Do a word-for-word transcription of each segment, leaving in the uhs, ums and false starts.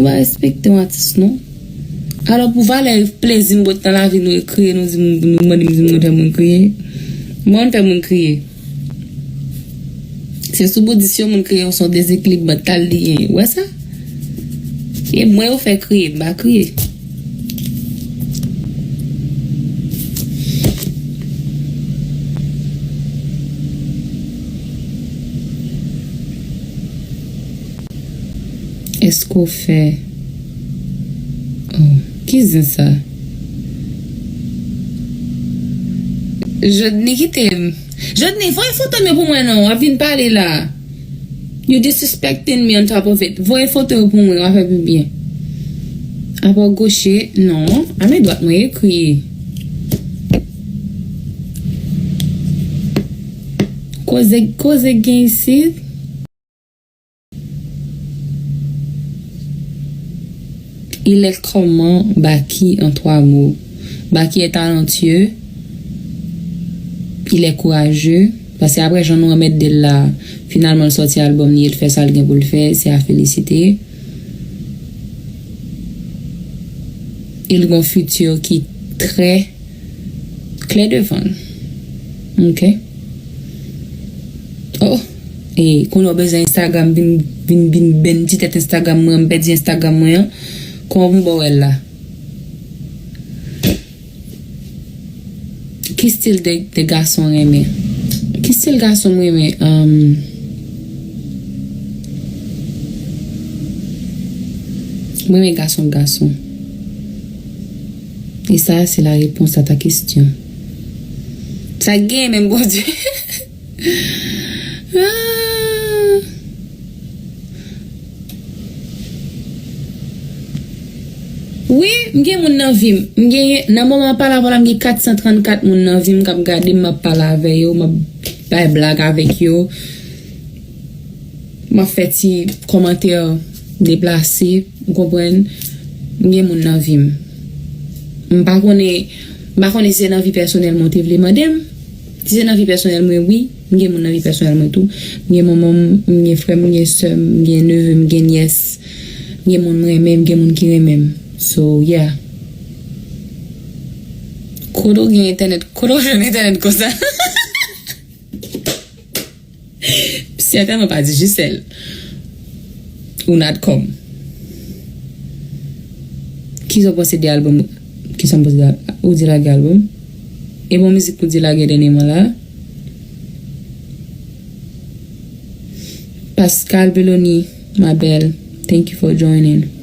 Nou pa respekte yon atis, non. Alò, pou valè plezi m pot nan lavi nou, e kriye, nou di m, nou mande m di m konn fè moun kriye. Mwen, m fè moun kriye. Se sou bout di si yon moun kriye, se yon dezekilib mantal li genyen. Ou wè sa? E mwen, yo fè kriye, m pa kriye. Èske w fè? Oh, ki zen sa? Jodny, kite m. Jodny, voye foto m yo pou mwen non, w ap vin pale la. You disrespecting me on top of it. Voye foto yo pou mwen, w ap fè pi byen. Apa goche, non. A men dwat mwen ekri. Koze, koze gen isit. Il est comment Baky en trois mots? Baky est talentueux, il est courageux. Paske apre jan nou anmède l la, finalman l sòti albòm li, l fè sa l gen pou l fè, se a felisite. Il gon futur ki trè klè devan l. Ok. Oh, e kounye w bezwen Instagram, vin, vin, vin benn ti tèt Instagram mwen, m pèdi Instagram mwen an. Kòman pou m ba w wè l la? Ki stil de, de gason w renmen? Ki stil gason m renmen? Um, mwen renmen gason k gason. E sa, se la réponse à ta question. Sa gen menm, Bondye. Ah. Wi, m gen moun nan vi m. M genyen, nan moman m ap pale avè w la, m gen kat san trannkat moun nan vi m k ap gade m, m ap pale avè yo, m ap bay blag avèk yo. M ap fè ti kòmantè deplase, ou konprann? M gen moun nan vi m. M pa konnen, m pa konnen si se nan vi pèsonèl mwen ou te vle mande m. Si se nan vi pèsonèl mwen, wi, m gen moun nan vi pèsonèl mwen tou. M gen manman m, m gen frè m, m gen sè m, m gen neve m, m gen nyès. M gen moun m renmen, m gen moun ki renmen m. So, yeah. Kote w gen entènèt, kote w jwenn entènèt konsa? Sètènman pa Digicel. Ou Natcom. Kisa w panse de albòm? Kisa m panse de al-, ou di lage albòm? E bon mizik ou di lage dènyèman la? Pascal Beloni, ma belle, thank you for joining.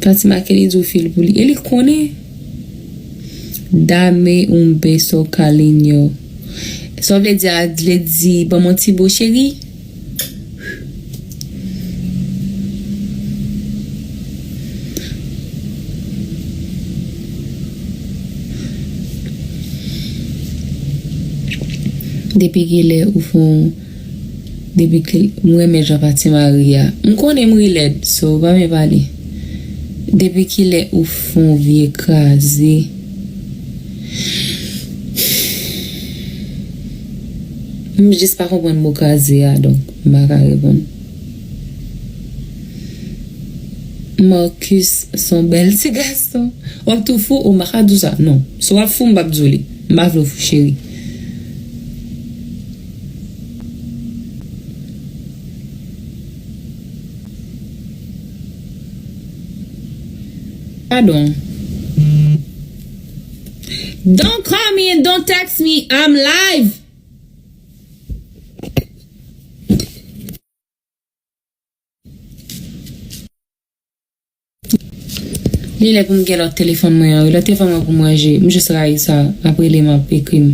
Fatima Kelly di w fil pou li. E li konnen. Dame un beso cariño. Sa w vle di a, vle di ban m yon ti bo cheri? Depi kilè ou fè yon Depi ki m renmen jan pati Maria. M konnen m ri lèd, so pa men pale. Depi kilè ou fè yon vye kraze? M jis pa konprann mo kraze a, donk m pa ka reponn. Marcus se yon bèl ti gason. W ap tou fou, o m pa ka di w sa. Non. Si w ap fou, m p ap di w li. M pa vle w fou, cheri. Pardon. Don't call me and don't text me. I'm live. Li lè pou m gen lòt telefòn mwen an, wi. Lòt telefòn mwen pou m ranje. M jis rayi sa. L ap rele m, ap ekri m.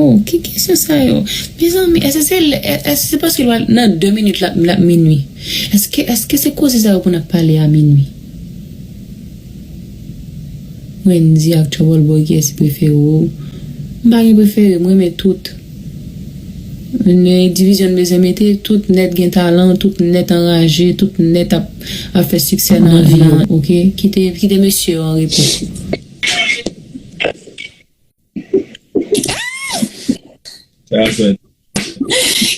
Oh, ki kesyon sa yo? Mezanmi, èske se, èske se paske l pral nan de minit l ap, l ap minui? Èske, èske se koze sa yo pou n ap pale a minui? Wendy ak Trouble Boy, kiyès ki prefere w? M pa gen prefere, m renmen tout. Men divizyon n bezwen mete, tout nèt gen talan, tout nèt anraje, tout nèt ap, ap fè siksè nan vi yo, oke? Kite, kite mesye yo an repo. Sa fèt.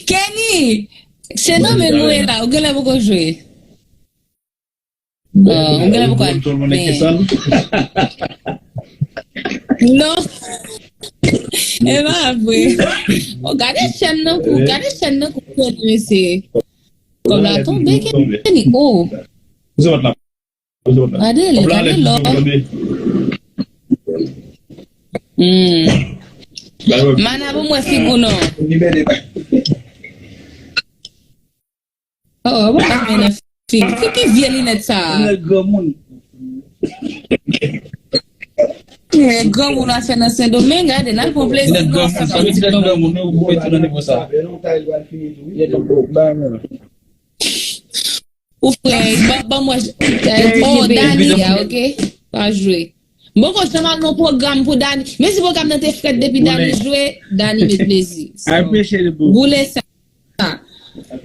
Kenny, se nan men nou ye la, ou genlè poko jwe. Ou genlè poko al. Non. E pa vre. Oh, gade chèn nan kou, gade chèn nan kou, Kenny, mesye. Kòb la tonbe, Kenny. Oh. Gade li, gade lò. Hmm. Mana pou mwen figou non. Oh, bon, pa mwen nan fig. Ki, ki vye linèt sa? Linèt granmoun. Linèt granmoun a fè nan Sendomeng, gade, n al pran plezi. Linèt granmoun, sa vle di granmoun, nou pou mete nan nivo sa. Ou frè, ban, ban mwen. Oh, Dani, ya, oke? Pa jwe. M poko janm al nan pwogram pou Dani. Men si pwogram nan te frèt depi Dani jwe, Dani met plezi. Boule sa.